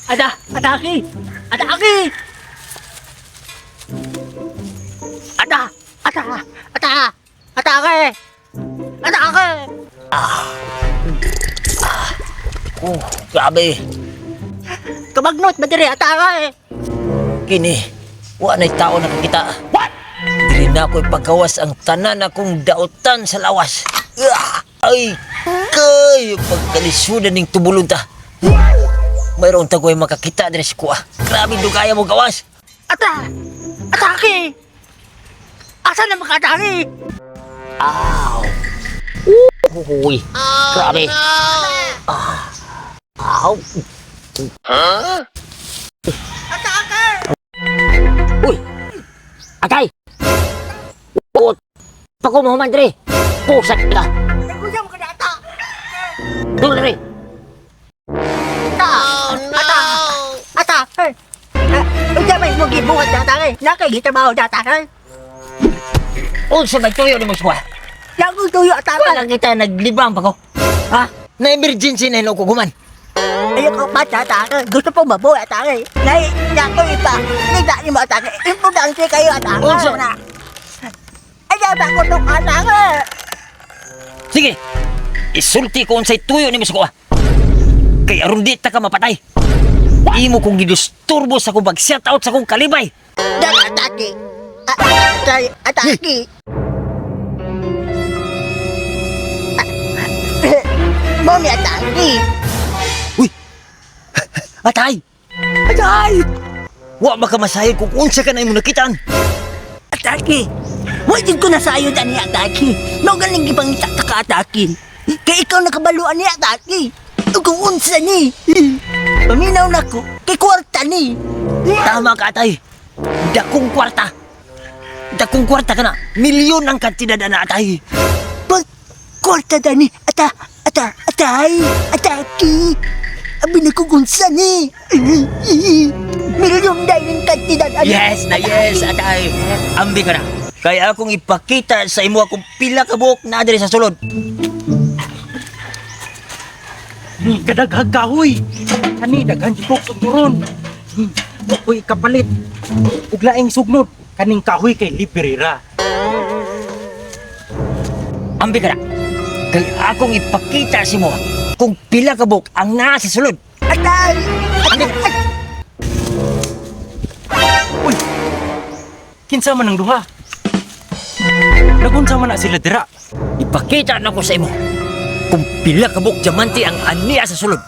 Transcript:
Ada! Atake! Atake! Ata! Ata! Ata! Atake! Atake! Oh, grabe. Kabagnot ba dire? Atake! Kini, wa na'y tao nakakita. What? Diri na ako'y pagkawas ang tanan akong dautan sa lawas. Ah, ay, kay pagkalisudan ning tubulon ta. Mayroon tagoy makakita diri sa kuha. Grabe dugaya mo gawas. Ata! Atake! Asa na makaatake? Aw. Uy, grabe. Ah. Aw. Atake! Uy! Atay! Uot! Pako mo human diri. Pusat ka. Nagusam ka na ata! Dul diri. Ata! Ata! Atake! Unsa may imong gibuhat na atake? Nakay gitrabaho na atake? Unsa may tuyo nimo sa kuha? Yakong tuyo atake! Wala kita naglibang pa ko. Ha? Na emergency na ko guman. Ayoko pa atake. Gusto po mabuhay atake. Nay, nako ipa. Nida ni mo atake. Importante kayo atake. Unsa na? Ay, dapat ko itong atake. Sige. Isulti ko unsay tuyo nimo sa kuha. Kay aron di ta ka mapatay. Imo kong gidisturbo sa akong pag-shout out sa akong kalibay. Dapat atake. Atake. Atake. Mami atake. Uy! Atay! Atay! Wa makamasayod kung unsa ka na imo nakitaan. Atake. Wa jud ko nasayod ani atake. Mao ganing gipangita ta ka atake. Kay ikaw nakabaluan ni atake. Ug kung unsa ni. Paminaw nako kay kwarta ni. Tama ka, atay. Dakong kwarta. Dakong kwarta ka na. Milyon ang kantidad na atay. Pag kwarta dani ata ata atay ataki. Abi na kung unsa ni. Milyon dahil ang kantidad ani. Yes na yes, atay. Ambi ka na. Kaya akong ipakita sa imo akong pila ka buok na diri sa sulod. Ni kadaghag kahoy. Ani daghan jud kog turon. Wa ko'y kapalit. Ug laing sugnod kaning kahoy kay libre ra. Ambi ka na. Kaya akong ipakita sa imo kung pila ka buok ang naa sa sulod. Atay! Atay! Uy. Kinsa man ang duha? Nagunsa man na sila dira? Ipakita na ko sa imo kung pila ka buok diamante ang ania sa sulod.